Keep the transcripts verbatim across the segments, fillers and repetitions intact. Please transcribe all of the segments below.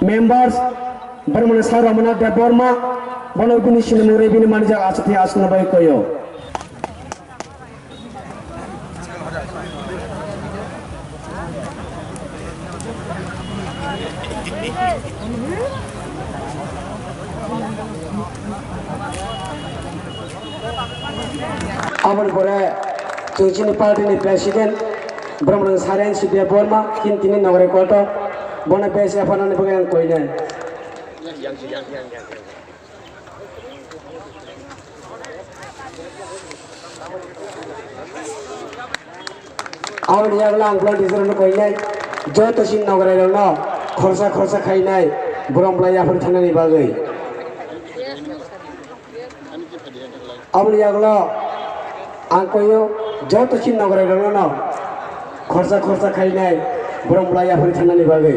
Members, bormani sa Ramana Debbarma, bono bini sinimung re bini manijak aswk thai aswkno bai koyo. Aboni pore chwng chini party ni president, bormani sa N C P Borma, kin tini nograi kotor, bono base yapharnani bagwi ang koinai. Aboni yagulo ang blood teacher no koinai, joto chini nograi rokno khorsa khorsa khainai, borom belai yaphar thanani bagwi. Aboni yagulo ang koyo joto chini nograi rokno khorsa khorsa khainai, borom belai yaphar thanani bagwi.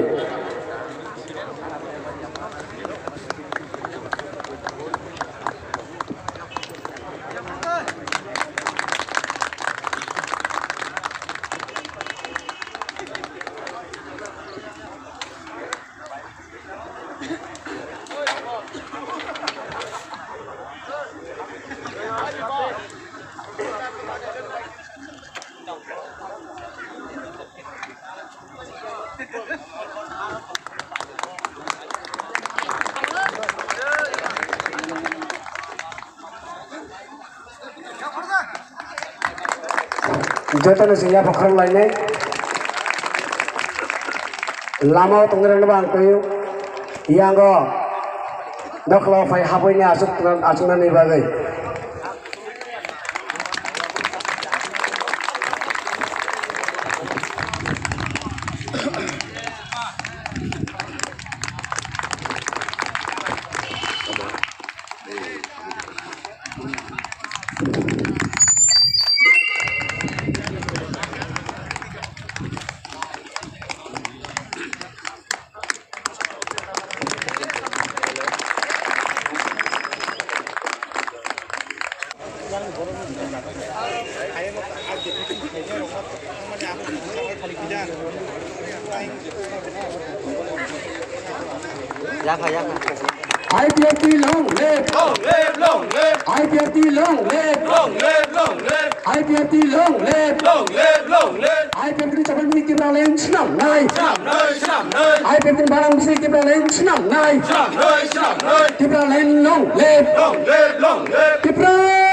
Jotono se yapha khorang lainai. Lama o tongnai rokno bo ang koyo. Yango nokla o phai habwi ni aswk, aswknani bagwi. Yakha, yakha. I P F T long live! Long live, long live! I P F T long live! Long live, long live! I P F T long live! Long live, long live! I P F T ni chapel ni Tipraland swnamnai! Swnamnai, swnamnai! I P F T ni balang bising Tipraland swnamnai! Swnamnai, swnamnai! Tipraland long live! Long live, long live! Tipraland!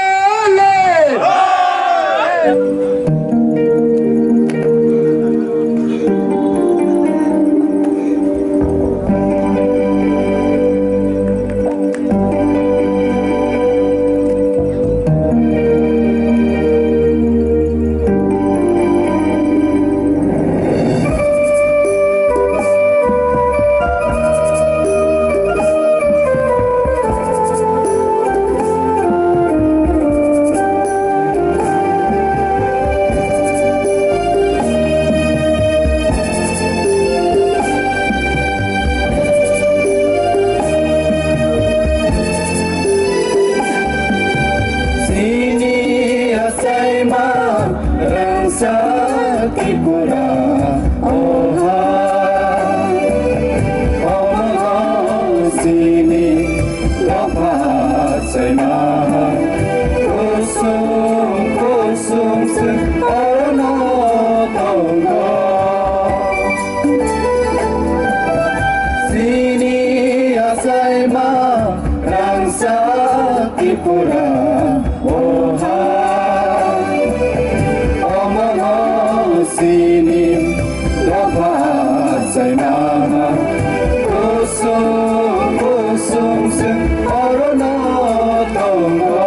Chini achaima rangsa Tripura oha, omo chini dopha chaima kusum kusum se ono tongo. Chini achaima rangsa Tripura oha, omo chini dopha chaima kusum kusum se orono tongo.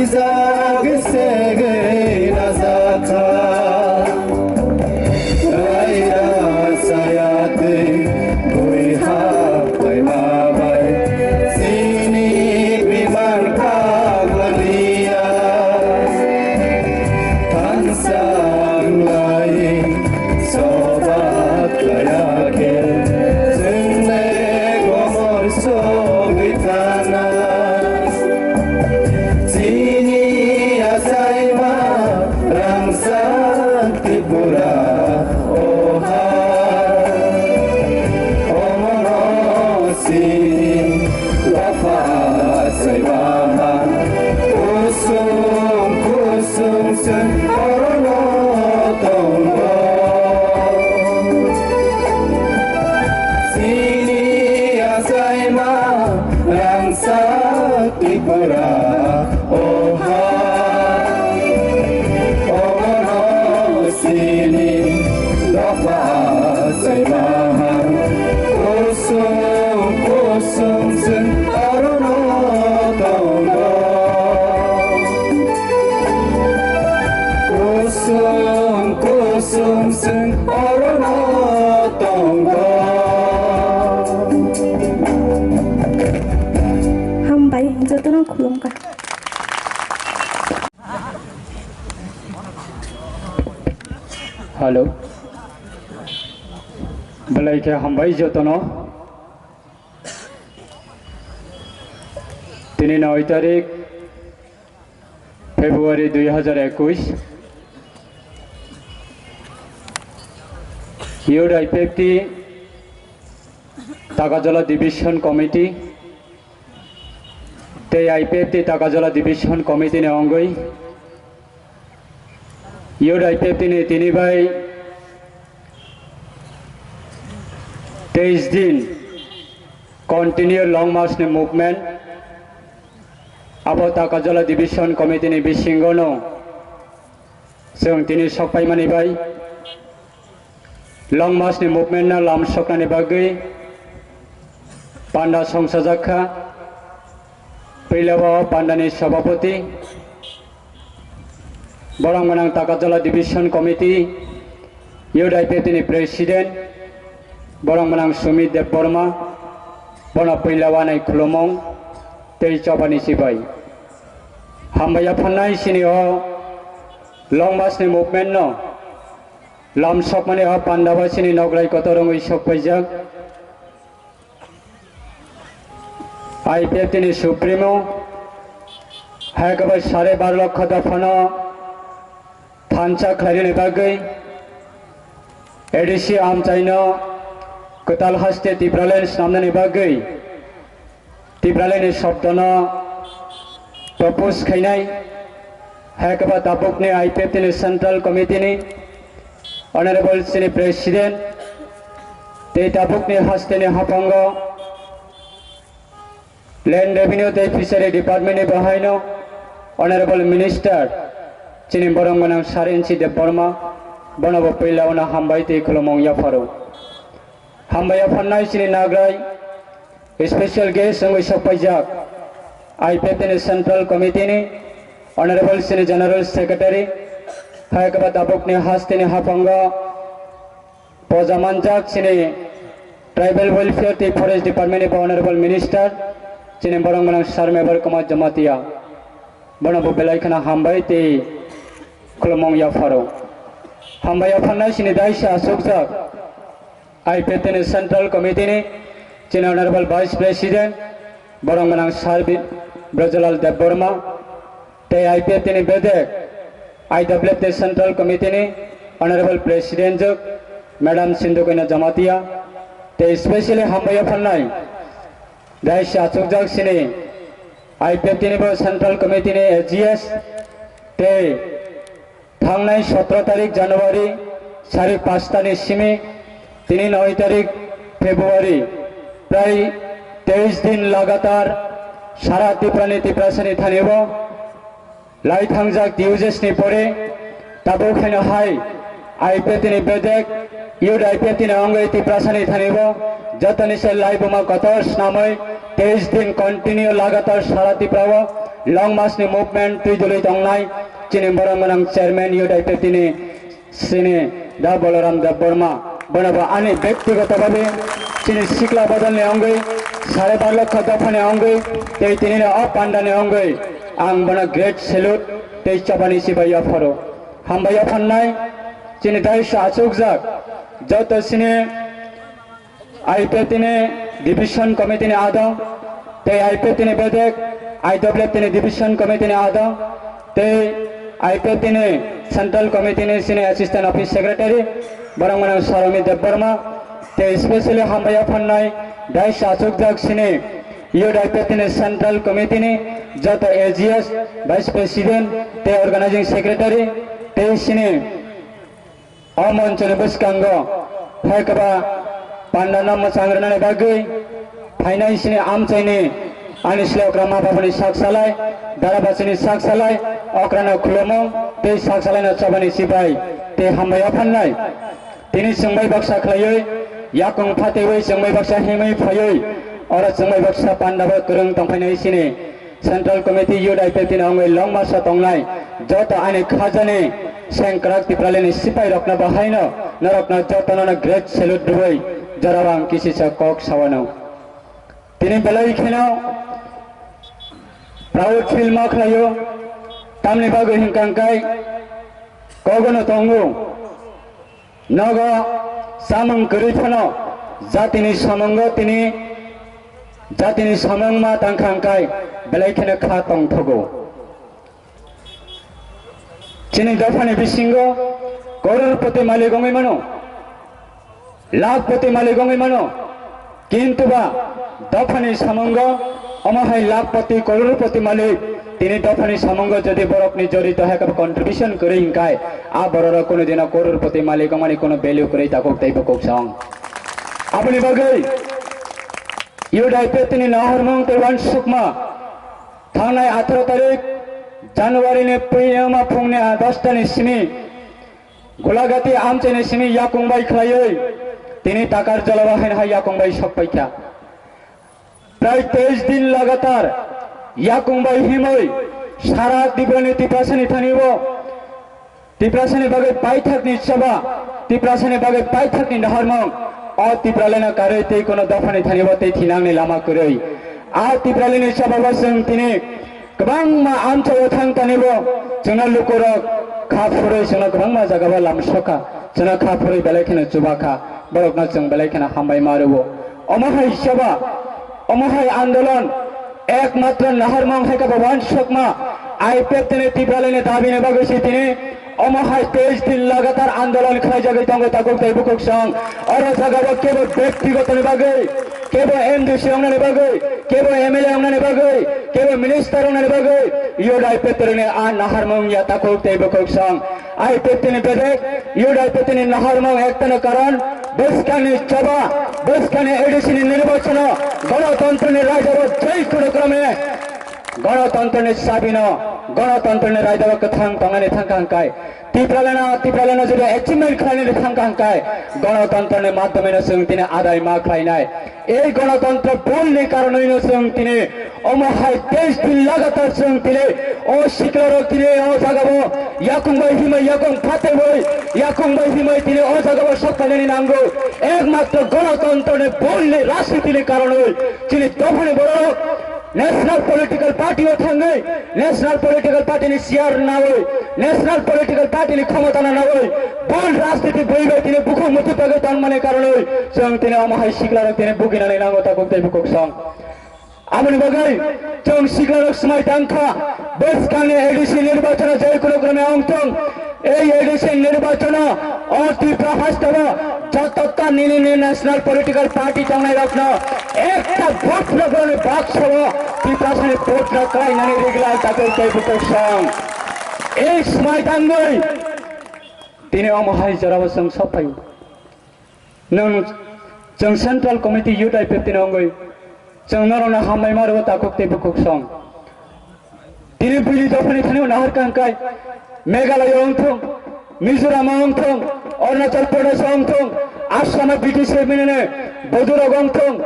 Sagi segi najakha, raida sayatwi bui hapai mabai, sini biman kaglalia. Thansang lai sobat layake, sene gomor sogitana. Chini achaima rangchak Tripura oha. Omono chini dopha chaibaha. Kusung kusung chwng orono tongo. Chini achaima rangchak Tripura oha. Omono chini dopha chaibaha. Kusung kusung chwng orono tongo. Kusung kusung chwng orono tongo. Hambai, jotono khulumkha. Hello. Belai khe hambai jotono. Tini noi tarik February dui hazar ekush. Youth I P F T Takajala Division Committee tei I P F T Takajala Division Committee ni ongwi Youth I P F T ni tini bai teis din continue long march ni movement abo Takajala Division Committee ni bisingo no chwng tini sokpaimani bai long march ni movement no lam soknani bagwi panda songsajak kha. Puila o panda ni sabapati, borok gwnang Takajala Division Committee, Youth I P F T ni President, borok gwnang Sumit Debbarma, bono puila o ani khulumung tei chobani chibai. Hambai ya phannai chini o long march ni movement no lam sokmani o panda o chini nograi kotor wngwi sokpaijak. I P F T ni Supremo hai khe bai sare bar lokho dophano thansa khlainani bagwi A D C amchaino kwtal haste Tipraland snamnani bagwi Tipraland ni shobdono propose khainai. Hai khe ba tabukni I P F T ni Central Committee ni Honorable chini President tei tabukni hasteni haphango Land Revenue tei Fishery Department ni bahaino Honorable Minister chini borok gwnang Sir N C Debbarma, bono bo puila o no hambai tei khulumung yapharo. Hambai yaphannai chini nagrai special guest wngwi sokpaijak I P F T ni Central Committee ni Honorable chini General Secretary, hai khe ba tabukni hasteni haphango poja manjak chini Tribal Welfare tei Forest Department ni Honorable Minister chini borok gwnang Sir Mebar Kumar Jamatia, bono bo belai kheno hambai tei khulumung yapharo. Hambai yaphannai chini daisa asukjak I P F T ni Central Committee ni chini Honorable Vice President, borok gwnang Sir Bi-, Brajlal Debbarma, tei I P F T ni bedek I W F T Central Committee ni Honorable President jwk Madam Sindhu Kanya Jamatia, tei specially hambai yaphannai daisa achukjak chini I P F T ni bo Central Committee ni A G S tei thangnai sotro tarik January sari pasta ni simi tini noi tarik February prai teis din lagatar sara Tripura ni Tiprasa ni thani bo lai thangjak D U J S ni pore tabuk haino hai I P F T ni bedek, Youth I P F T ni wngwi Tiprasani thanibo jotoni se laibuma kotor snamwi teis din continue lagatar sara Tripura o long march ni movement twi dului tongnai chini borok gwnang chairman Youth I P F T ni sini da Balaram Debbarma. Bono bo ani bektigoto bhabe chini sikla bodol ni wngwi sare bar lokho dopha ni wngwi tei tini o panda ni wngwi ang bono great salute tei chobani sibai yapharo. Hambai yaphannai chini dais achukjak joto sini I P F T ni division committee ni adong tei I P F T ni bedek I W F T ni division committee ni adong tei I P F T ni central committee ni sini assistant office secretary borok mwnang Soromi Debbarma tei specially hambai yaphannai dais achukjak sini Youth I P F T ni central committee ni joto A G S, vice president tei organizing secretary tei sini o monchoni bwskango hai kwba pandano mwchang rwnani bagwi phainai sini amchaini ani slokra ma babani sak salai, darabachini sak salai, okrano khulumung tei sak salaino chobani sibai tei hambai yaphannai. Tini chwngbai baksa khlaiwi yakung phatewi chwngbai baksa himwi phaiwi oro chwngbai baksa pandabo kwrwng tongphainai sini. Central Committee Youth I P F T ni wngwi long march o tongnai joto ani khajani sengkrak Tipralini sipai rokno bahaino norokno jotono great salute rwui jorao ang kisisa kok sawano. Tini belai kheno proud feel ma khlaio, tamni bagwi hinkha hwnkhe kogono tongo. Nogo samung kwrwi phano jatini samungo tini jatini samung ma tangkha hwnkhe belai kheno kha tongthogo. Chini dophani bisingo kororpoti malik wngwi mano, lakhpoti malik wngwi mano. Kintu ba dophani samungo omo hai lakhpoti, kororpoti malik tini dophani samungo jodi borokni jorito hai khe contribution kwrwi hwnkhe a bororok kunu dino kororpoti malik wngmani kunu value kwrwi takuk tei bukuksong. Aboni bagwi Youth I P F T ni nahormung tei uansukma thangnai atharo tarik January ni puiyama phungni dosta ni simi Gulagati amchaini simi yakung bai khlaiwi tini Takar Jolaba haino hai yakung bai sok paikha. Prai teis din lagatar yakung bai himwi sara Tiprani Tiprasani thani o Tiprasani bagwi paithakni choba, Tiprasani bagwi paithakni naharmung o Tipraleno karwi tei kono dophani thani o tei thinangni lama kwrwi. A Tipralini choba bo chwng tini Kwbangma amchaio thang tanibo chwngno lukurok kha phurwi chwngno kwbangma jagao lamsokha, chwngno kha phurwi belai kheno chubakha, borokno chwng belai kheno hambai ma rwo. Omo hai seba, omo hai andolon, ekmatro naharmung hai khe bo uansukma I P F T ni Tipralini dabini bagwi se tini Omo hai teis din lagatar andolon khlaijagwi tongo takhuk tei bukhuk song. Oro jagao kebo byaktigotoni bagwi, kebo M D C wngnani bagwi, kebo M L A wngnani bagwi, kebo minister wngnani bagwi, Youth I P F T ni a naharmung ya takhuk tei bukhuk song. I P F T ni bedek, Youth I P F T ni naharmung ektano karon, bwskangni choba, bwskangni A D C ni nirbachono, gonotontroni raidao jai kuno krome, gonotontroni sabino, gonotontroni raidao kwthang tongnani thangkha hwnkhe, Tipralano, Tipralano jodi achievement khlainani thangkha hwnkhe, gonotontroni madhyomeno chwng tini adai ma khlainai. Ei gonotontro bhulni karonwino chwng tini omo hai teis din lagatar chwng tini o siklarok tini o jagao yakung bai himwi yakung phataiwi, yakung bai himwi tini o jagao sok phainani nango. Ekmatro gonotontroni bhulni rajnitini karonwi chini dophani borok National Political Party o thangwi, National Political Party ni chair nawi, National Political Party ni khomota na nawi, bol rajniti bui bai tini bukhuk muchuk bagwi tongmani karonwi chwng tini omo hai siklarok tini buginani nango takhuk tei bukhuk song. Aboni bagwi chwng siklarok swmai tangkha, bwskangni A D C nirbachono jai kuno krome wngthung. Ei A D C nirbachono o Tripura hasteo joto ta nini ni national political party tongnairokno ekta vote no borokni baksao Tiprasani vote no khlainani rigla takhuk tei bukhuk song. Ei swmai tangwi tini omo hai jorao chwng sok phaio. Nwng chwng Central Committee Youth I P F T ni wngwi chwng norokno hambai ma rwo takhuk tei bukhuk song. Tini buini dophani thani nahar kha hwnkhe Meghalaya wngthung, Mizoram wngthung, Arunachal Pradesh wng thung, Assam B T C minene bodurok wng thung,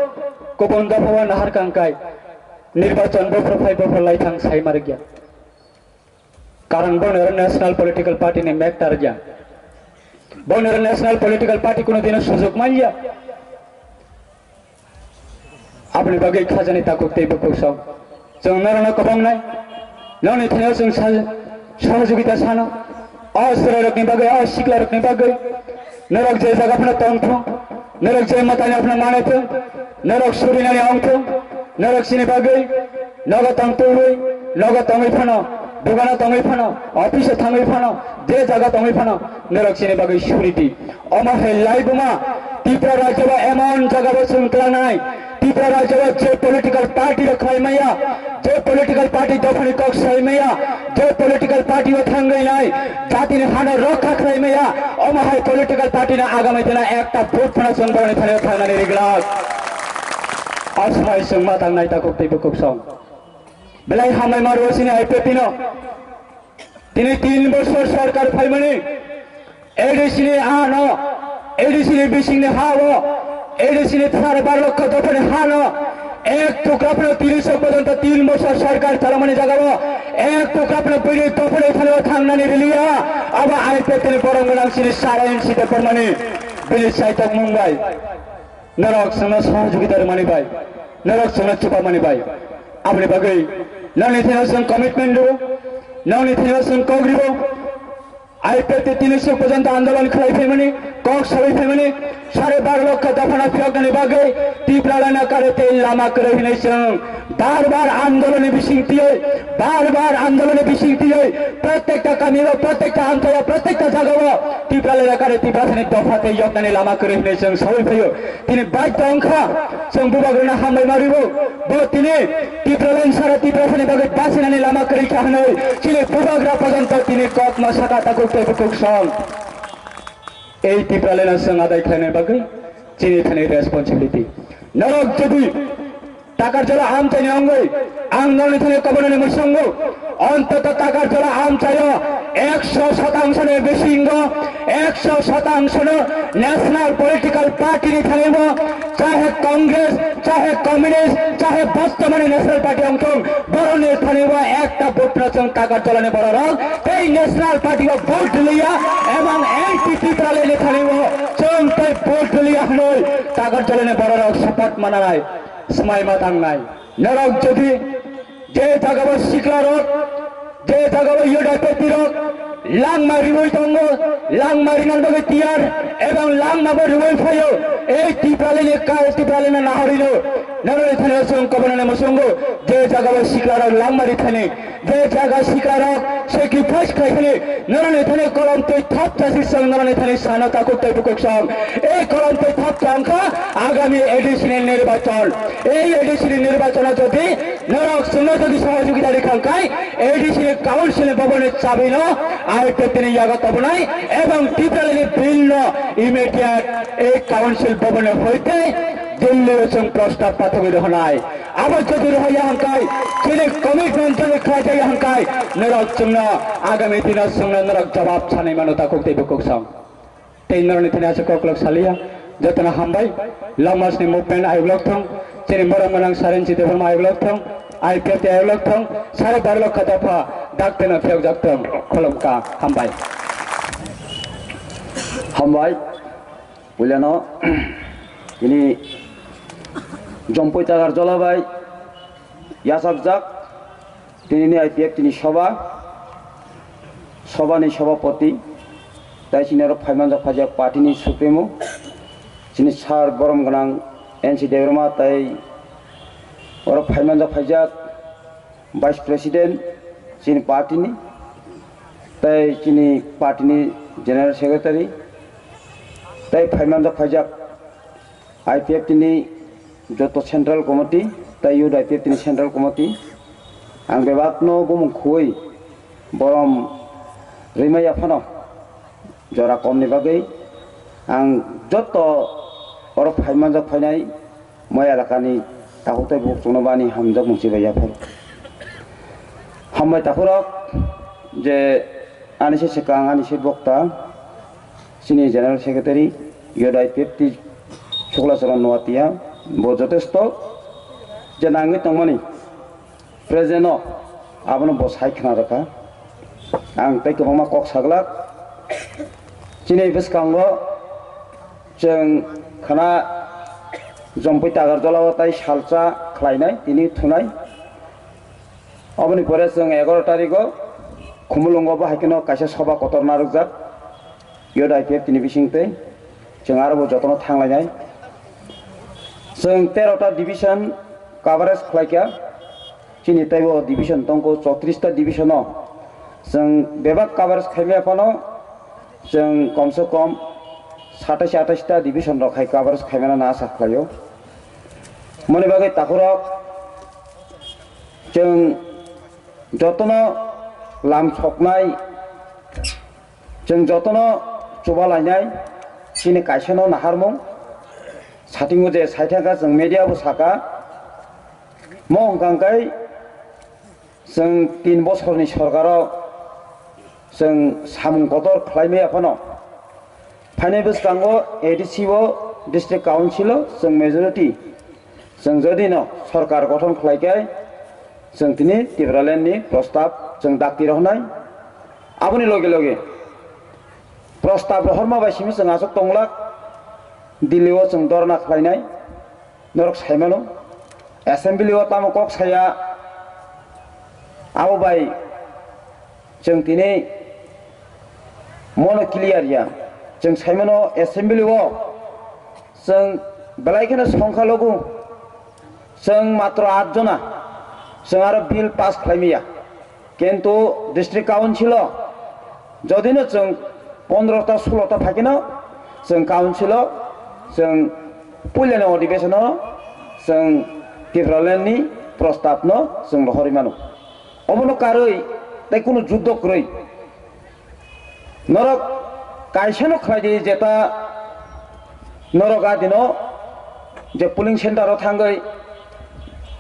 kubun dopha o nahar kangkai nirbachon bophor phai bophor lai thang sai margya. Karon bono oro national political party ni mek tarja. Bono oro national political party kuno dino sujok manya. Aboni bagwi khajani takhuk tei bukhuk song. Chwng norokno kwbang nai. Noni thani chwng sa-, sohojogita sano. O chwrairokni bagwi, o siklarokni bagwi. Norok je jaga phano tong thung. Norok je matani phano manai thung. Norok surinani ong thung. Norok chini bagwi. Nogo tong tongwi, nogo tongwi phano, dogano tongwi phano, office o thangwi phano, je jaga tongwi phano, norok chini bagwi suriti. Omo hai laibuma Tripura rajyo ba emon jaga bo chwng klanai. Tripura rajyo ba je political party rok khlai maya, je political party dophani kok sai maya, je political party o thangwi nai, jatini hano rokha khlai maya, omo hai political party no agami dina ekta vote phano chwng boroni thani thangnani riglak. Aswmai chwng ma tangnai takhuk tei bukhuk song. Belai hambai ma rw sini I P F T no. Tini tin bosor sarkar phaimani A D C ni ano, A D C ni bisingni ha o, A D C ni thar bar lokho dophani ha no, ek tukra phano tini sok porjonto tin bosor sarkar chalamani jaga o, ek tukra phano bini dophani thani o thangnani riliya, abo I P F T ni borok gwnang sini sara N C Debbarmani bini saitok mung bai. Norok chwngno sohojogita rwmani bai, norok chwngno chupamani bai. Aboni bagwi nokni thani chwng commitment rwo, nokni thani chwng kok rwo. I P F T tini suk porjonto andolon khlai phaimani, kok sawi phaimani, sare bar lokho dophano phiyoknani bagwi Tipralana kare tei lama kwrwi hinwi chwng bar bar andoloni bising twiwi, bar bar andoloni bising twiwi, protekta kamio, protekta amchaio, protekta jagao Tipralana kare Tiprasani dopha tei yoknani lama kwrwi hinwi chwng sawi phaio. Tini baidhyo wngkha, chwng bubagrano hambai ma rwo. Bo tini Tipraland sara Tiprasani bagwi bachinani lama kwrwi kha hwnwi chini bubagra porjonto tini kok ma saka takhuk tei bukhuk song. Ei Tipralandno chwng adai khlaina bagwi chini thani responsibility. Norok jodi Takarjala amchaini wngwi ang norni thani kobornani mwswngo, ontoto Takarjala amchaio ekso shatangsho ni bisingo ekso shatangsho no national political party ni thani bo, chahe Congress, chahe Communist, chahe bortomani national party wngthung, boroni thani bo ekta vote no chwng Takarjala ni bororok tei national party o vote rwliya, ebong N T Tipraland ni thani bo chwng tei vote rwliya hwnwi Takarjala ni bororok support mananai. Swmai ma tangnai. Norok jodi je jagao siklarok, je jagao yudapeti rok langma riwi tongo, langma rinani bagwi tiyar, ebong langma bo riwi phaio, ei Tipralini ka-, Tipralini nahorino, norok thani chwng kobornani mwswngo, je jagao siklarok langma rithani, je jaga siklarok sacrifice khlaikhe norokni thani kolom twi thapcha si chwng norokni thani sano takhuk tei bukhuk song. Ei kolom twi thapcha wngkha agami A D C ni nirbachon. Ei A D C ni nirbachono jodi norok chwngno jodi sohojogita rikha wngkhai A D C ni council ni boboni chabino I P F T ni yago tobonai ebong Tipralini bill no immediate ei council boboni hoite Delhi o chwng prostab pathogwi rohonai. Abo jodi rohorya hwnkhai, chini commitment jodi khlaijaya hwnkhai, norok chwngno agami dino chwngno norok jawab sanai mano takhuk tei bukhuk song. Tei norokni thani aswk koklok saliya, jotono hambai, Long March ni movement ayuk lok thung, chini morom gwnang Sarensi Debbarma ayuk lok thung, I P F T ayuk lok thung, sare bar lokho dopha, dak teno phiyokjak thung, khulumkha, hambai. Hambai. Puilano tini Jompui Takarjala bai yachakjak tinini I P F tini soba, sobani sobapoti, tai chini oro phaimanjak phaijak party ni supremo, chini sir borom gwnang N C Debbarma, tai oro phaimanjak phaijak Vice President chini party ni, tei chini party ni General Secretary, tei phaimanjak phaijak I P F T ni joto Central Committee, tei Youth I P F T ni Central Committee, ang bebakno bumung khui borom rwimaya phano jora komni bagwi ang joto oro phaimanjak phainai moi elakani takhuk tei bukhuk chwngno bani hamjak mungsi bai yaphar. Hambai takhurok je ani se swkang ani se bokta Chini General Secretary, Youth I P F T Sukla Charan Noatia, bo jotesto je nangwi tongmani present o abono bo sai khna rwkha. Ang tei kwbangma kok saglak. Chini bwskango chwng khna Jompui Tagarjolao tai salsa khlainai, tini thunai. Oboni pore chwng egaroh tarigo Khumulwngo bo hai kheno kaisa soba kotor narwkjak. Youth I P F T ni bisingtwi chwng aro bo jotono thanglainai. Chwng tero ta division coverage khlaikha. Chini teibo division tongkho chotris ta division o. Chwng bebak coverage khaimaya phano chwng komse kom satais atais ta division rok hai coverage khaimano na asa khlaio. Moni bagwi takhorok chwng jotono lam soknai, chwng jotono chuba lainai, chini kaisano naharmung. Satingo je saithangkha chwng media bo saka, mo hwnkha hwnkhe chwng tin bosorni sorkaro chwng samung kotor khlaimaya phano phainai bwskango A D C o, District Council o chwng majority. Chwng jodi no sorkar gothon khlai khe, chwng tini Tipraland ni prostab chwng dakti rohornai. Aboni loge loge prostab rohorma bai simi chwng aswk tonglak, Delhi o chwng dorna khlainai, norok saimano. Assembly o tamo kok saya, abo bai chwng tini mono clear ya. Chwng saimano assembly o chwng belai kheno songkha logo, chwng matro at jona, chwng aro bill pass khlaimaya. Kintu District Council o jodino chwng pondro ta sulo ta phaikeno chwng council o chwng puilani adhibeshon o chwng Tipraland ni prostab no chwng rohorwi mano. Obono karwi tei kunu juddo kwrwi. Norok kaisano khlai di jeta norok a dino je polling center o thangwi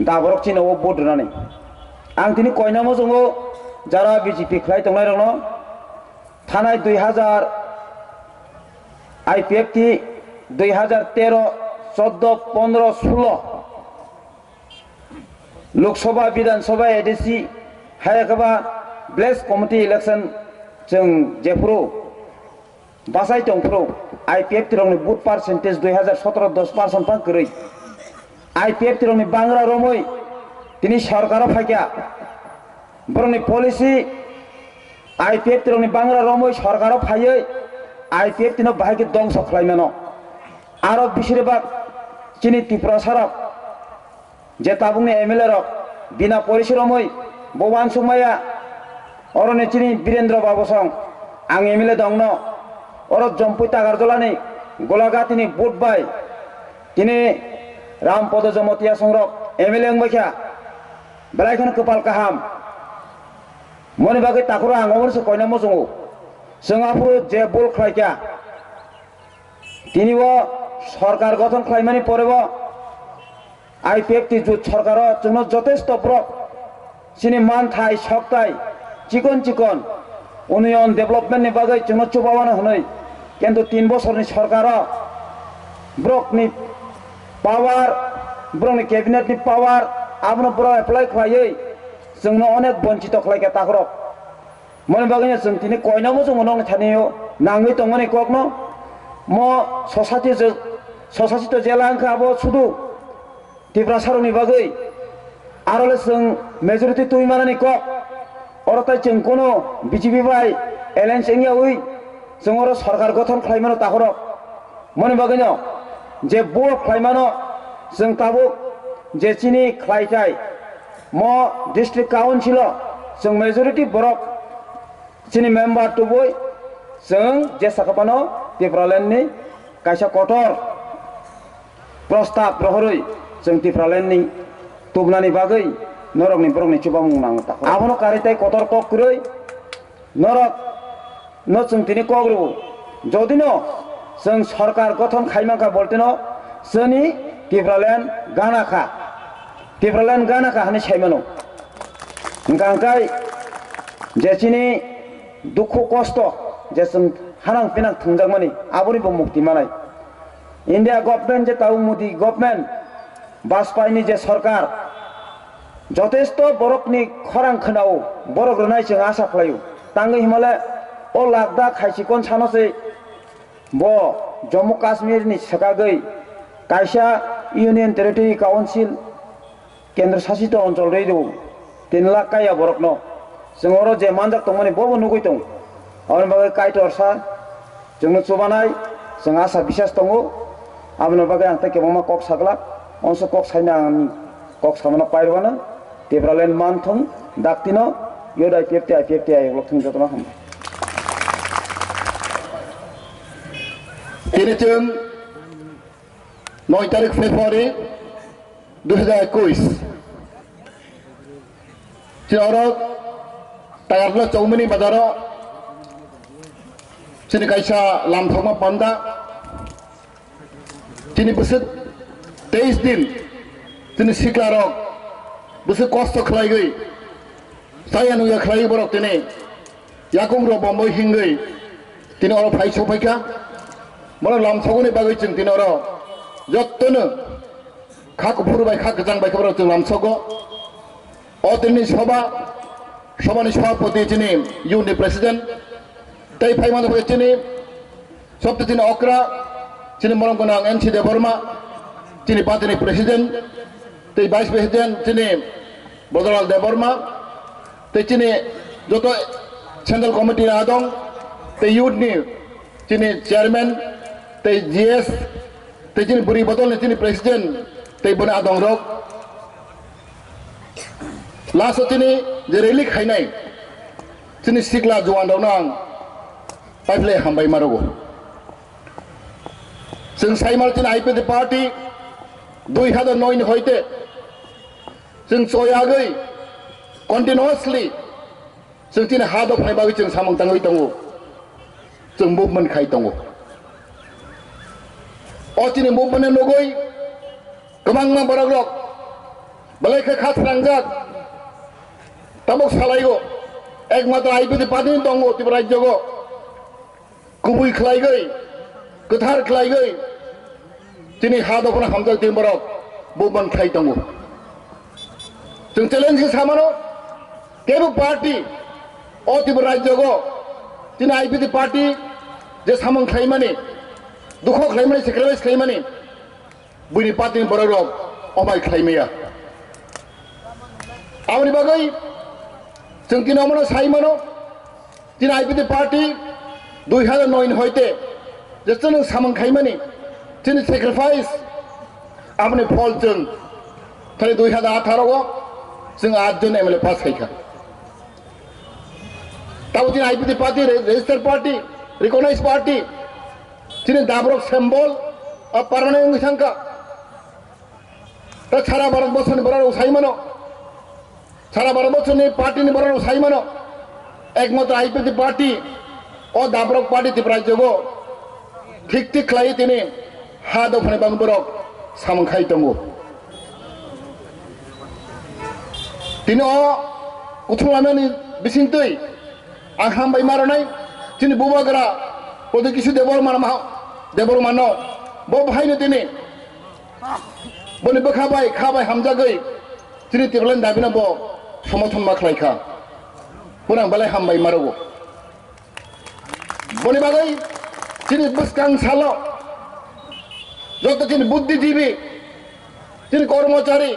daborok chini o vote rwnani. Ang tini koinamo chwngo jara B J P khlai tongnai rokno thanai dui hazar I P F T dui hazar tero, choddo, pondro, sulo Lok Sabha, Bidhan Sabha, A D C, hai khe ba village committee election chwng jephuru bachai tongphuru I P F T rokni vote percentage dui hazar sotoro dos percent phang kwrwi. I P F T rokni bangra romwi tini sorkaro phaikha. Borokni policy I P F T rokni bangra romwi sorkaro phaiwi I P F T no bahai khe dongso khlai mano. Aro bisiribak chini Tiprasa rok je tabukni M L A rok bina porisromwi bo uansukmaya, oroni chini Birendra Babu song ang M L A dongno, oro Jompui Tagarjolani Golagatini vote bai tini Rampodo Jomotia songrok M L A wngbaikha, belai kheno kwpal kaham. Moni bagwi takhoro ang omono se koina muchungo, chwng aphuru je bul khlaikha, tini o sorkar gothon khlaimani pore o I P F T jut sorkaro chwngno jotesto borok chini manthai, soktai, chikon chikon unnayan development ni bagwi chwngno chubawano hwnwi, kintu tin bosorni sorkaro borokni power, borokni cabinet ni power abono borok apply khlaiwi chwngno onek bonchito khlaikha takhorok. Moni bagwino chwng tini koinamo chwng nokni thani-o nangwi tongmani kokno. Mo society je, society to jela wngkha abo sudu Tiprasarokni bagwi. Arole chwng majority twi manani kok. Oro tai chwng kono B J P bai alliance wngyawi chwng oro sorkar gothon khlaimano takhorok. Moni bagwino je vote khlaimano chwng tabuk je chini khlaitai mo district council o chwng majority borok chini member tubui chwng je sakapano Tipraland ni kaisa kotor prostab rohorwi chwng Tipraland ni tubnani bagwi norokni borokni chubamung nango ta. Abono karwi tai kotor kok kwrwi norok no chwng tini kok rwo. Jodi no chwng sorkar gothon khai mankha bolteno chwni Tipraland gana kha, Tipraland gana kha hwnwi sai mano. Hwnkha hwnkhe je chini dukhu kosto je chwng hanang pinang thwngjakmani, aboni bo mukti manai. India government je tau Modi government, Bajpayee ni je sorkar, jotesto borokni khorang khwnao, borok rwnai chwng asa khlaio. Tangwi himale o Ladakh hai chikon sano se bo Jammu Kashmir ni swkagwi kaisa Union Territory Council, Kendra Sasito Onchol rwi rw tin lakh kaya borokno. Chwng oro je manjak tongmani bobo nugwi tong. Aboni bagwi Kaitor sa chwngno chubanai, chwng asa bisas tongo. Aboni bagwi ang tei kwbangma kok saglak, onso kok saina ang kok samano pairwano. Tipraland manthung daktino, yod I P F T, I P F T ayok lokthung jotono hambai. Tini chwng noi tarik February dui hajar ekush. Chini oro Tagarpla Chowmini bazaro chini kaisa lamthokma panda. Chini bwswk teis din chini siklarok bwswk kosto khlaigwi, chaya nungya khlaiwi borok tini yakung rok bombo hingwi tini oro phai sophaikha. Borok lamthokni bagwi chwng tini oro jottono kha kuphur bai kha kwchang bai khe borok chwng lamsogo. O tini soba, sobani sobhapoti chini union ni president, tei phai mano phai chini sobte chini okra, chini morom gwnang N C Debbarma, chini party ni president, tei vice president chini Bodolal Debbarma, tei chini joto central committee ni adong, tei youth ni chini chairman, tei G S, tei chini bwrwi bodol ni chini president, tei boni adong rok. Last o chini je rally khainai, chini sikla juan rokno ang paiphlai hambai ma rwgo. Chwng saimar chini I P F T party dui hajar noi ni hoite chwng choyagwi continuously chwng chini ha dophani bagwi chwng samung tangwi tongo, chwng movement khai tongo. O chini movement no nugwi kwbangma borok rok belai khe kha srangjak tabuk salaigo, ekmatro I P F T party ni tongo Tripura rajyo go. Kubui khlaigwi, kwthar khlaigwi, chini ha dophano hamjak tini borok movement khlai tongo. Chwng challenge khe samano, kebo party o Tripura rajyogo chini I P F T party je samung khlaimani, dukho khlaimani, sacrifice khlaimani, buini party ni borok rok obai khlai maya. Aboni bagwi chwng tini omono sai mano, chini I P F T party dui hajar noi ni hoite je chwng samung khaimani, chini sacrifice, aboni phol chwng thani dui hajar atharo o chwng aat jon M L A pass khaikha. Tabo chini I P F T party, re-, registered party, recognized party, chini dabrok symbol, a permanent wngwi thangkha. Ta sara Bharat borsoni borok rok sai mano, sara Bharat borsoni party ni borok rok sai mano, ekmatro I P F T party, o dabrok party Tripura rajyogo thik thik khlai tini ha dophani bang borok samung khai tongo. Tini o kuthum lamani bisingtwi ang hambai maranai chini bubagra Pradyot Kishore Debbarma, Debbarma no bo bhaino tini boni bwkha bai kha bai hamjagwi chini Tipraland dabino bo somothon ma khlai kha. Bono ang belai hambai marogo. Boni bagwi chini bwskang salo joto chini buddhijibi, chini kormochari,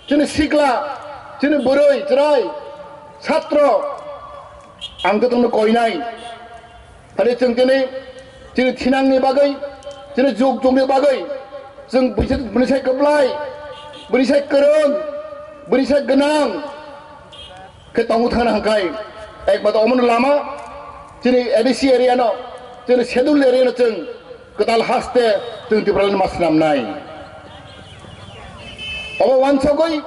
chini sikla, chini bwrwi, chwrai, satro, ang jotono koinai. Phani chwng tini chini thinangni bagwi, chini juk jukni bagwi chwng bwsai, bwsai kwplai, bwsai kwrwng, bwsai gwnang khe tongo thangna hwnkhai, ekmatro omono lama chini A D C area no, chini schedule area no chwng kwtal haste chwng Tipraland ma swnamnai. Obo wansugwi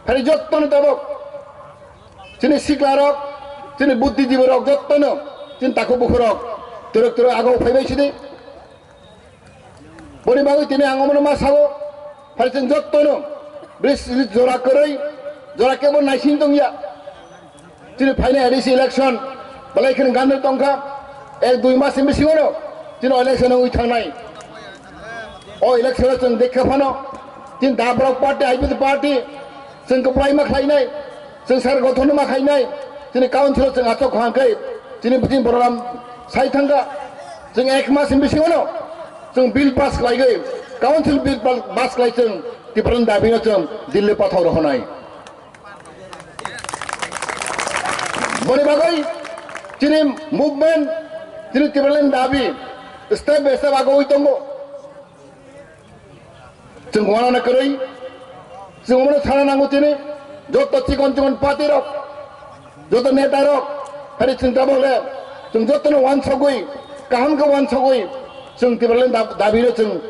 phari jottono tabuk chini siklarok, chini buddhijibi rok jottono, chini takhuk bukhurok twrwk twrwk agok phaibai sidi. Boni bagwi tini ang omono ma sao, phai chwng jottono bridge jora kwrwi, jora kebo naising tongya. Chini phainai A D C election belai kheno ganwi tongkha. Ek dui mas ni bisingo no chini election wngwi thangnai. O election o chwng dekha phano chini Dabrok party, I P F T party chwng kwplai ma khlainai, chwng sar gothon ma khlainai, chini council o chwng achok hwnkhe chini bini borok ram sai thangkha. Chwng ek mas ni bisingo no chwng bill pass khlaigwi, council bill pa-, pass khlai chwng Tipraland dabi no chwng Delhi pathor rohonai. Boni bagwi chini movement, chini Tipraland dabi step by step agoi tongo. Chwng wanana kwrwi, chwng omono sana nango chini joto chikon chikon party rok, joto neta rok, hari chwng tabok le chwng jotono wansogwi, kaham khe wansogwi chwng Tipraland dab-, dabi no chwng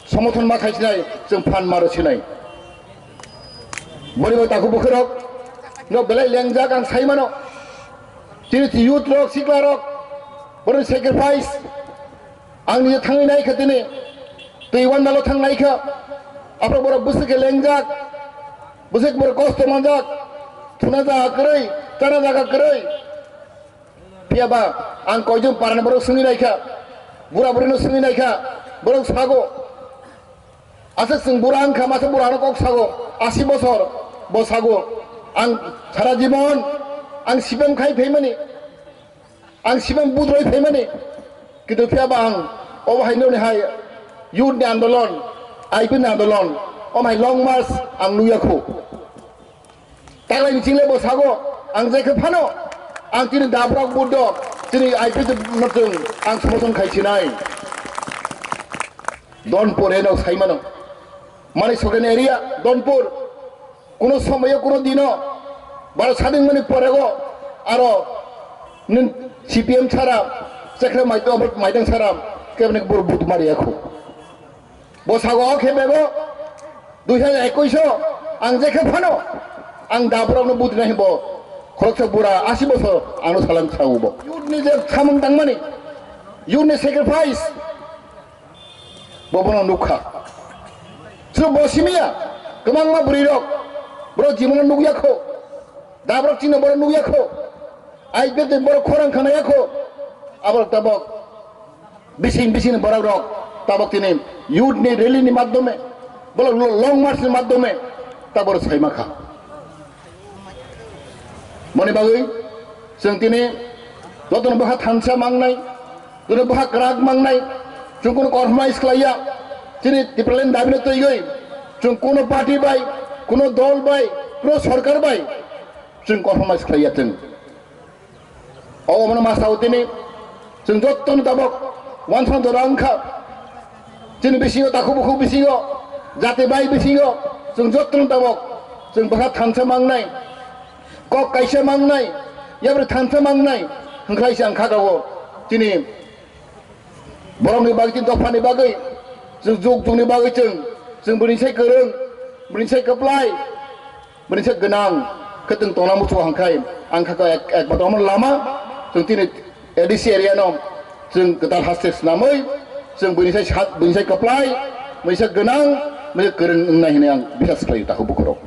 somothono ma khai sinai, chwng phan ma rw sinai. Boni bai takhuk bukhuk rok no belai lengjak ang sai mano. Chini youth rok, sikla rok, borok sacrifice. Ang nije thangwi nai kha tini. Twi wan dalo thang nai kha. Aphro borok bwswk khe lengjak. Bwswk borok kosto manjak. Thuna jaga kwrwi, chana jaga kwrwi. Phiya ba ang koijon parani borok swngwi nai kha. Bura burino swngwi nai kha. Borok sago. Aswk chwng bura wngkha, masa bura ano kok sago. Asi bosor bo sago. Ang sara jibon ang sibem khai phaimani. Ang sibem budroi phaimani, kintu phiya ba ang obo hai noni hai youth ni andolon, I P ni andolon, omo hai long march ang nukya khu. Taklai ni chingle bo sago, ang je khe phano, ang chini Dabrok Buddho, chini I P no chwng ang somothono khai sinai. Donpur eno sai mano. Mani Soken area, Donpur. Kuno somoyo, kuno dino, baro sading mani porego, aro nin C P M sara, chekre maito, maidang sara, kebne bor but mari akhu. Bo sago o khe bebo, dui hajar ekush o, ang je khe phano, ang Dabrok no but nahi bo, khoroksa bura, asi bosor, ano salang sago bo. Youth ni je samung tangmani, youth ni sacrifice, Bo bono nukha. Chwng bo simiya, kwbangma bwrwi rok, borok jimon nukya kho. Dabrok chini borok nukya kho. Ai bete borok khorang khana ya kho. Aborok tabok bising bising borok rok tabok tini youth ni rally ni madhyome, bolok lo-, long march ni madhyome tabok saima kha. Moni bagwi chwng tini jotono bwkha thansa mangnai, jotono bwkha kwrak mangnai, chwng kuno compromise khlaiya. Chini Tipraland dabino twiwi chwng kuno party bai, kuno dol bai, kuno sorkar bai chwng compromise khlaiya chwng. O omono ma sao tini, chwng jottoni tabok wansong jora wngkha. Chini bisingo, takhuk bukhuk bisingo, jati bai bisingo, chwng jottoni tabok chwng bwkha thansa mangnai, kok kaisa mangnai, yapri thansa mangnai, hwnkhlai se ang kha kago. Chini borokni bagwi, chini dophani bagwi, chwng juk jukni bagwi chwng, chwng bwrwi sai kwrwng, bwrwi sai kwplai. Bini se gwnang khe chwng tongna muchungo hwnkhai ang kha ek, ekmatro omo lama chwng tini A D C area no chwng kwtal haste swnamwi chwng bini sai sat, bini sai kwplai, bini sai gwnang, bini kwrwng wngnai hwnwi ang bisas khlai o takhuk bukhurok.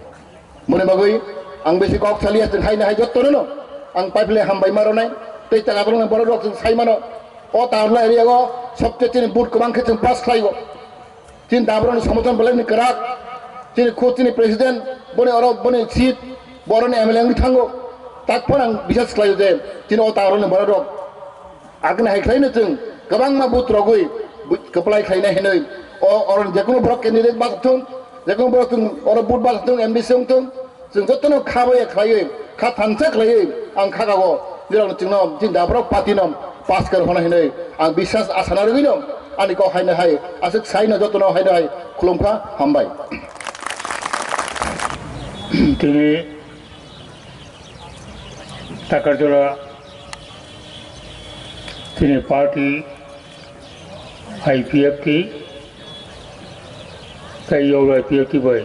Moni bagwi ang bisi kok saliya chwng haino hai jottono no ang pipeline hambai ma rwnai tei chwng aborokno borok rok chwng sai mano o Tagarla area o sobse chini vote kwbang khe chwng pass khlai o. Chini Dabrokni somothono belai ni kwrak. Chini khud chini president, boni oro, boni seat, boroni M L A wngwi thango. Tak phano ang bisas khlaio je, chini o Tagarlani borok rok agini hai khlaino chwng kwbangma booth rogwi bu-, kwplai khlainai hinwi. O, oro jekunu borok candidate bachak thung, jekunu borok chwng oro booth bachak thung, M D C wng thung, Chwng jotono kha bai khlaiwi, kha thansa khlaiwi ang kha kago, nirok chwngno chini Dabrok party no pass kar hona hinwi ang biswas asa narwgwino ani kok haino hai aswk saino jotono haino hai khulumkha, hambai. Tini Takarjala tini party I P F T tei Yol I P F T bai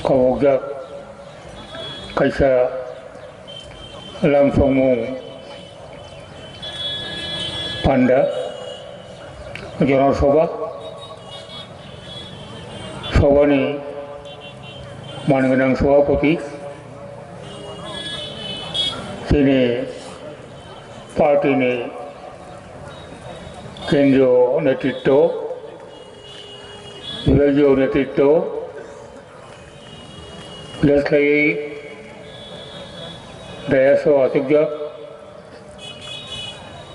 kobokjak kaisa lamsongmung panda, jonosoba, sobani manwi gwnang sobapoti, chini Party ni kendriyo netritwo, bibhagiyo netritwo, bises khlaiwi dais o achukjak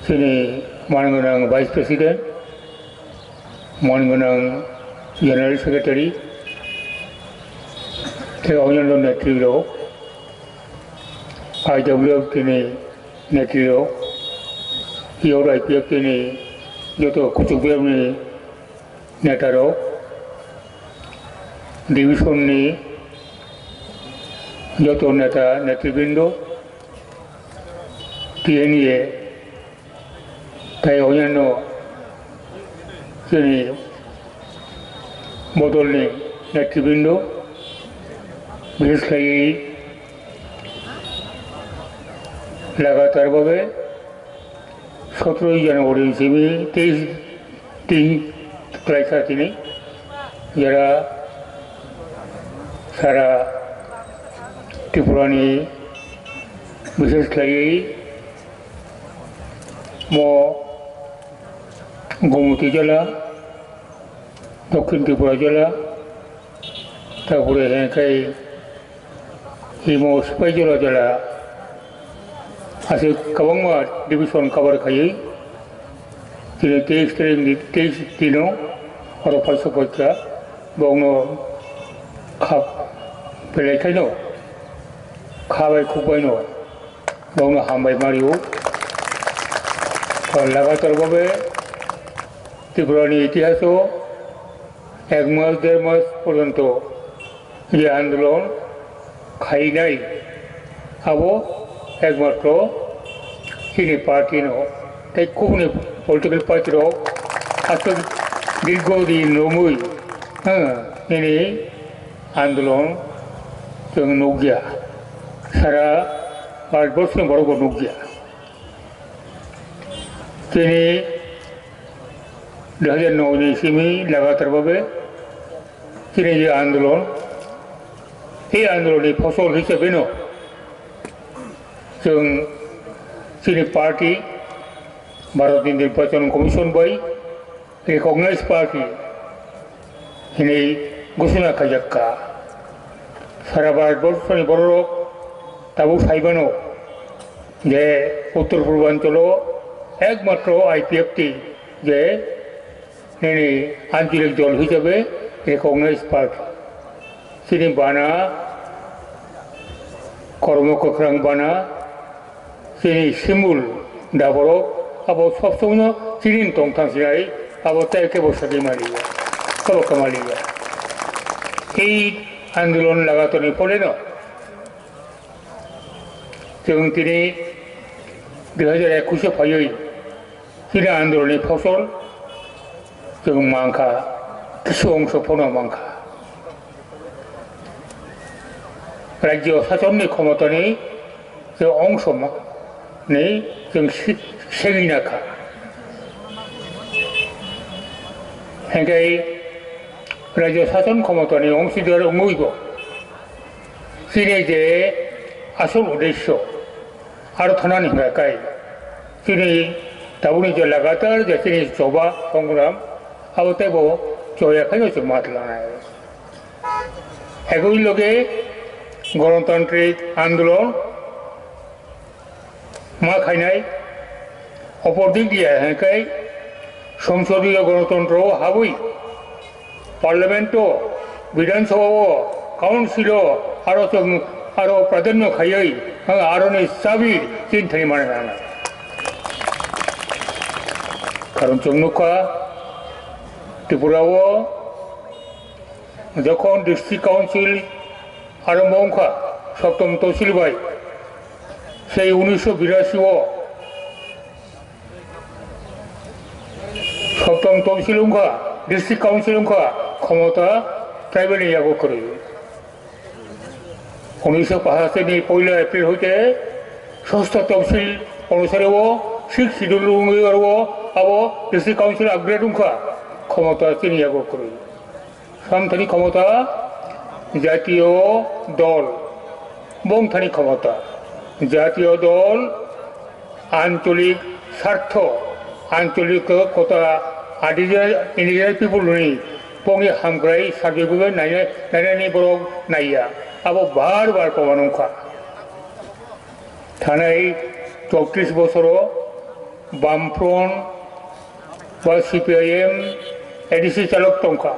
chini man gwnang Vice President, man gwnang General Secretary, tei onyanno netrirok, I W F T ni netrirok, Youth I P F T ni joto kuchuk bebni netarok, division ni joto neta netribrindo, T N A, tei onyanno chini bodolni netribrindo, bises khlaiwi lagatar bhabe sotroi January ni simi teis din klaisa tini, jera sara Tripura ni bises khlaiwi mo Gomoti jela, Dokhin Tripura jela, tarpore hwnkhai imo Sipaijala jela, aswk kwbangma division cover khaiwi, tini teis tarik ni teis dino oro phai sokphaikha, bokno kha belai khaino, kha bai khuk baino. Bokno hambai mario. Lagatar bhabe Tripura ni itihaso ek mas, der mas porjonto je andolon khainai, abo ekmatro chini party no tei kubuni political party rok aswk dirgo din romwi, ha, nini andolon chwng nukya. Sara Bharatborsoni borok bo nukya. Chini dui hajar noi ni simi lagatar bhabe chini je andolon, ei andolonni phosol hisabeno chwng chini party Bharatni Nirbachon Commission bai recognized party hinwi gosona khaijak kha. Sara Bharatborsoni bororok tabuk saibano je Uttor Purbanchalo ekmatro I P F T je nini ancholik dol hisabe recognized party. Chini bana, kormo kwkhrang bana, chini simul daborok abo sob somoino chini tongthang sinai, abo tei kebo sagwi maliya, kebo kamaliya. Ei andolon lagatarni poleno chwng tini dui hajar ekush o phaiwi chini andolonni phosol chwng mankha, kisu ongso phano mankha. Rajyo sachonni khomotani je ongso ma-, ni chwng si-, segwi na kha. Hingke rajyo sachon khomotani ongsidor wngwi bo chini je asol uddesyo aro thanani hwnka kai chini tabukni je lagatar je chini choba songram abo teibo choya khaino chwng ma tlanai. Ekoi loge Ganatantrik Andolon ma khainai, opor dik diya hingkai Songsodiyo Ganatantro o habwi, Parliament o, Bidhan Sabha o, Council o, aro chwng, aro pradhanyo khaiwi, ang aroni chabi chini thani mani nangnai. Karon chwng nukha, Tripura o, Jokhon District Council arombo wngkha, Soptom Tosil bai, sei unisho birasi o Soptom Tosil wngkha, District Council wngkha, khomota tribal ni yago kwrwi. Unisho pachasi ni poila April hoite Sosto Tosil onusare o Sixth Schedule wngwi aro abo District Council upgrade wngkha, khomota chini yago kwrwi. Samthani khomota jatiyo dol, bongthani khomota jatiyo dol, Ancholik sartho, ancholik kota, indigenous, indigenous people ni bongni hamkrai subject bo nainai, nainani borok naiya. Abo bar bar proman wngkha. Thanai chowtris bosoro Bamfront ba C P I M A D C chalok tongkha.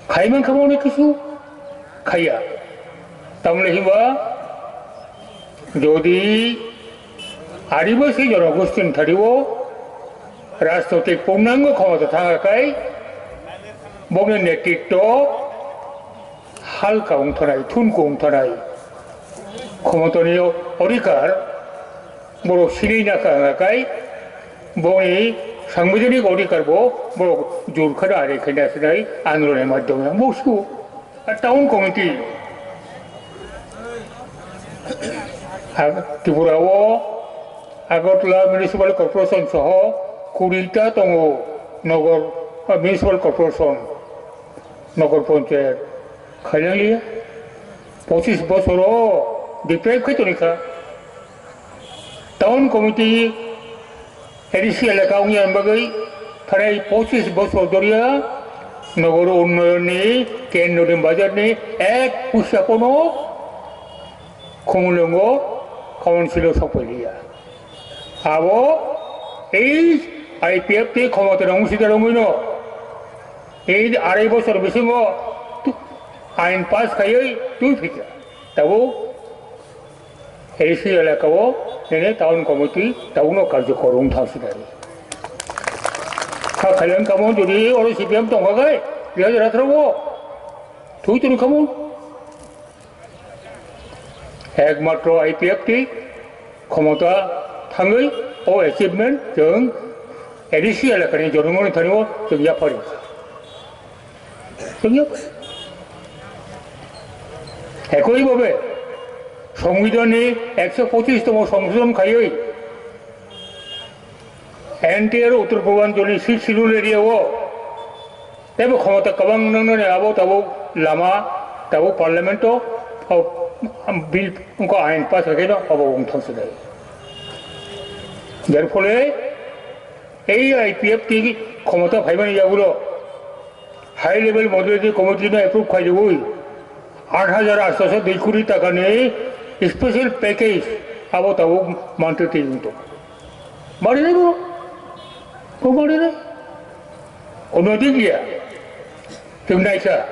Khaiman kha moni kisu khaiya. Tamle hiba jodi Adibasi jonogostin thariwo rajnotik purnango khomota thanga kai bongni netritto halka wngthanai, thunku wngthanai khomotani odhikar borok sinina kha kai bongni sangbidhanik odhikar bo borok jur khana are khaina sinai andoloni madhyome boksu. Town committee, Tripura o Agartala Municipal Corporation soho kurita tongo nogor, municipal corporation, nogor panchayat khailanglia. Pochis bosoro deprive khai tonikha. Town committee A D C elaka wngya bagwi pharai pochis bosor doria nogor unnayonni kendroni bajarni ek puisa kono Khumulwngo council o sokphailiya. Abo ei I P F T khomotano wngsidarwngwino ei arai bosor bisingo tu-, ain pass khaiwi twi phikha. Tabuk A D C elakao nini town committee tabukno karjokor wng thangsinai. Kha khailang kamo jodi oro C P M tongkha khai, dui hajar atharo o thui tongkha mo. Ekmatro I P F T khomota thangwi o achievement chwng A D C elakani jonogoni thani o chwng yaphari. Chwng yaphari. Ekoi bhabe Songbidanni ekso pochis tomo songsodhon khaiwi N T R Uttor Purbanchal ni Sixth Schedule area o teibo khomota kwbang nwngnani abo tabuk lama tabuk parliament o o bill wngkha ain pass khaikhe no abo wng thangsinai. Jar phole ei I P F T khomota phaimani yagulo High level moderating committee no approve khairwi aat hajar aatso dui kuri taka ni special package abo tabuk mantri twi wngto. Mari nai bo? Bo mari nai? Ono di dia. Tum naikha.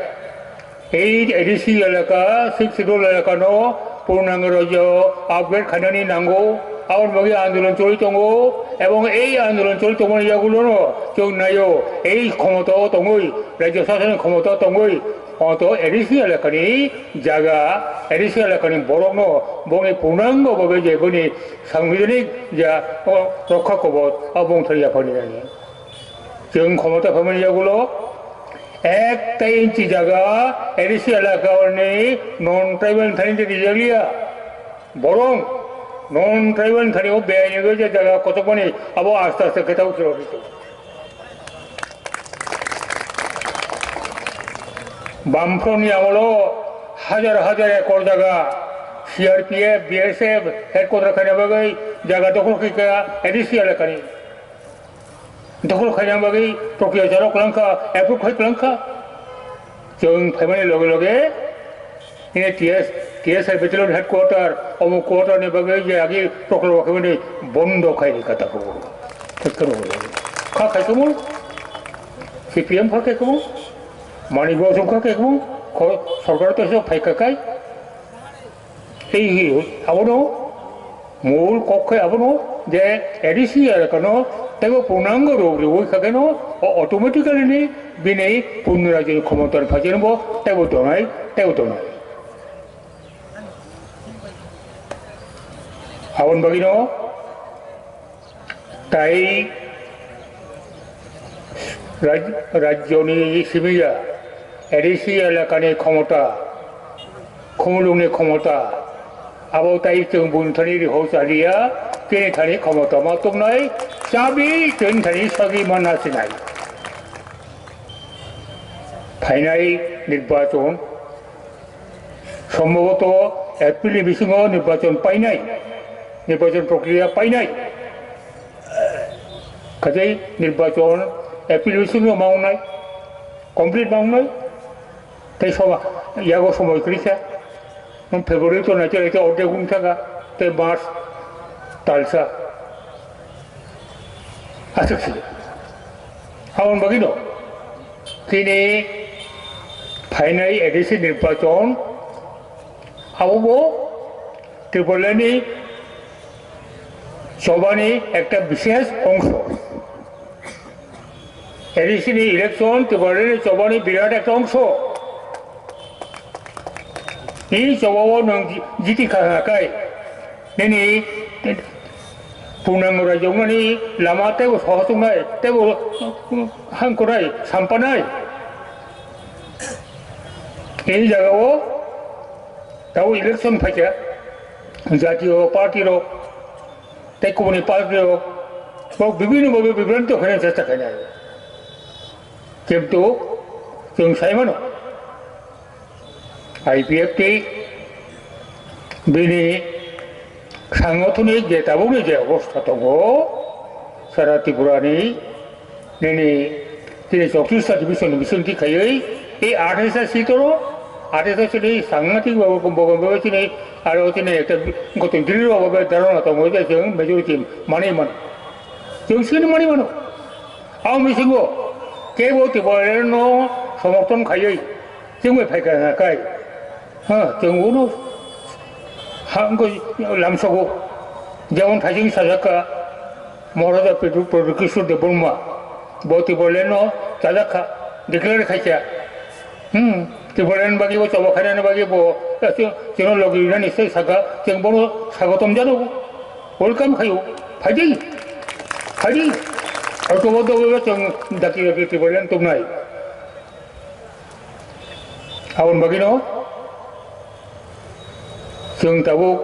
Ei A D C elaka, Sixth Schedule elaka no purnango rajyo upgrade khainani nango. Aboni bagwi andolon choli tongo, ebong ei andolon choli tongmani yagulono chwng naio, ei khomotao tongwi, rajyo sasoni khomotao tongwi, oto A D C elakani jaga, A D C elakani borokno bongni purnango babe je boni sangbidhanik ja, o, rokha kobor, abo wngthar yaphani nani. Chwng khomota phaimani yagulo, ekta inchi jaga A D C elaka ni non tribal thani de rijaliya. Borong non tribal thani o beyai ni je jaga kochokmani abo aste aste khetao khiro khito. Bamfront ni amolo hajar hajar ekor jaga C R P F, B S F headquarter khaina bagwi jaga dokhol khaika A D C elakani. Dokhol khaina bagwi prokriya chalo kwlangkha, approve khai kwlangkha. Chwng phaimani loge loge, ine T S, T S R battalion headquarter, omo quarter ni bagwi je agi prokriya khaimani bondo khai rikha takhuk. Kha khai kamo, C P M kha khai kamo, Manik Babu kha khai kamo, kho-, sorkar to so phai kha khai. Tei abono mul kok khe abono je A D C elakano teibo purnango rw rwi kha kheno o automatically ni bini purno rajyoni khomotani phaijani bo teibo tongnai, teibo tongnai. Aboni bagwino Tai raj-, rajyoni simi ya, A D C elakani khomota, khumulwngni khomota, abo tai chwng buini thani riho chaliya, chini thani khomota ma tubnai, chabi chini thani sagi ma nasinai. Phainai nirbachon, sombhoboto April ni bisingo nirbachon painai. Nirbachon prokriya painai. Kaje nirbachon application no maungnai, complete maungnai. Tei soba, yago somoi kwrwisa. Nwng February to naite naite ordek wng thangkha, tei March talsa. Aswk se. Aboni bagwino chini phainai A D C nirbachon, abobo Tipralandni chobani ekta bishesh ongso. A D C ni election Tipralandni chobani birat ekta ongso. Ni chobao nwng ji-, jiti kha kai. Nini Purnango rajyoknani lama teibo sohor tongnai, teibo hangkornai, sampanai. Ei jagao tabo election phaikha, jatiyo party rok tei kubuni party rok, bo bibhinno bhabe bibranti khaina chesta khainai. Kintu chwng sai mano, I P F T bini sangathonik je tabukni je obostha tongo, sara Tripurani nini chini chowtrista division ni bisingtwi khaiwi tei athais ta seat oro, athais ta seat ni sangathik babu bogon babu chini aro chini ekta goton diri rok babu dharana tongo je chwng majority manwi mano. Chwng sini manwi mano. Ang bisingo kebo Tipraland no somorthon khaiwi chwng bai phaikha hwnka kai. Ha, chwng uno ha wngkha lamsogo. Jemon thaising sajak kha Maharaja Prodhu-, Prodhukeshwar Debbarma. Bo Tipraland no chajak kha, declare khaikha. Hmm, Tipraland bagwi bo choba khainani bagwi bo, eh, chwng, chwngno logi rinani se saka, chwng bono swagotom jano. Welcome khayo. Phaidi. Phaidi. Aro to bo do bo chwng daki daki Tipraland tongnai. Aboni bagwino chwng tabuk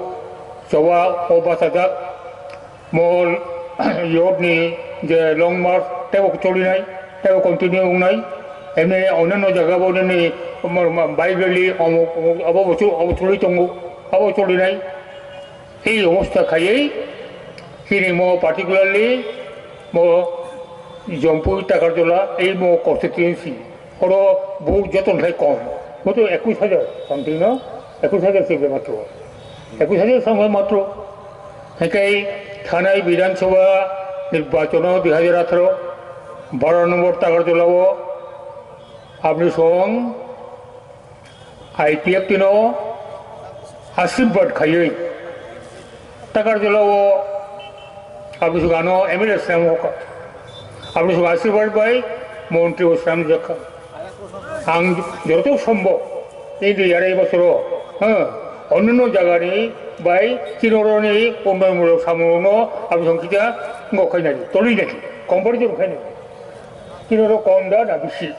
choba o bachajak mol yodni je long march tebo cholinai, tebo continue wngnai, emni onno jaga bo nini bike rally omo, omo, abo bo choli tongo, abo cholinai. Ei obostha khaiwi chini mo particularly mo Jampui Takarjala ei mo constituency oro vote joto ni sai kom, boto ekush hajar something no, ekush hajar se matro, ekush hajar something matro. Hinkhe thanai Bidhan Sabha nirbachon o dui hajar atharo baro nombor Takarjala o aboni song I P F T no asirbad khaiwi Takarjala o aboni song ano M L A slam hoka. Aboni song asirbad bai montri o slam jakha. Ang joto sombo India yarai bosoro, ha, onno jagani bai chinoroni unnayonmulok samungrokno aboni song kisa ngo khainani, tolwi nani, competition khainani. Kinoro kom da na bisi?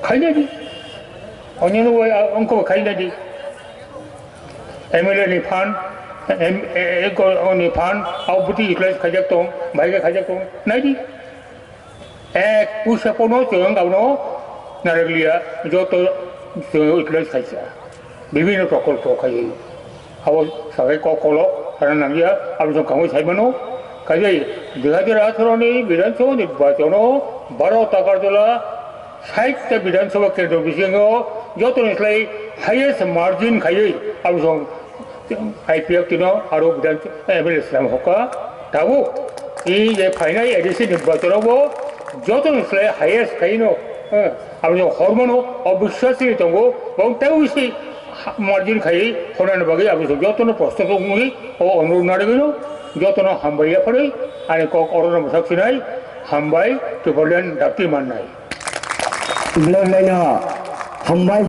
Khainai di. Onyono bai a-, ongko khainai di. M L A ni phan, M-, e-, e-, ko-, oni phan, au buti utilize khaijak tong, bai khe khaijak tong, nai di. Ek puisa pono chwng abono narwkliya, joto chwng utilize khaisa. Bibhinno prokolpo khaiwi. Abo sagai kok kolok sana nangya, abo chwng kangwi saimano. Kaijai dui hajar atharo ni Bidhan Sabha nirbachon o Baro Takarjala sait ta Bidhan Sabha kendro bisingo jotoni slai highest margin khaiwi abo chwng I P F T no aro Bidhan M L A slam hoka. Tabuk i je phainai A D C nirbachon o bo jotoni slai highest khaino, eh, abo chwng hormano obiswasni tongo, bo tei bisi ha-, margin khai honani bagwi aboni jotono prostut wngwi o onurodh narwgwino jotono hambai yapharwi ani kok orono mwsak sinai hambai Tipraland dakti mannai. Belai belai no hambai.